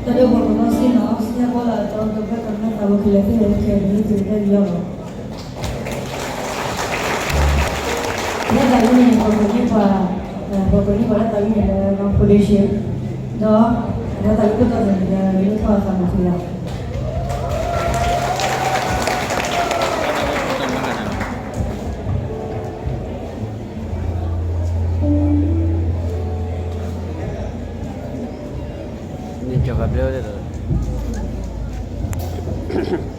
ဒီးပှၤကညီစ့ၢ်နီၤ စံးဘၣ်လၢအတီဒီဖျၢၣ်ကမျၢၢ်သးဝဲခဲလၢာ်သ့ၣ်ဟဲခဲအံၤ ဒ်သိးတၢ်ယီၤလီၤ. လၢတၢ်အံၤန့ၣ် ပှၤကိးန့ၢ်ပှၤ, ပှၤကိးန့ၢ်ပှၤလၢတၢ်အံၤန့ၣ်လၢ foundation ဒီး ဒီးတၢ်အံၤပတီၢ်န့ၣ် လၢထီၣ်အသးမၤသ့လီၤ. န့ၣ်ကၠီၤကဘျဲဝဲဒၣ်ဒီး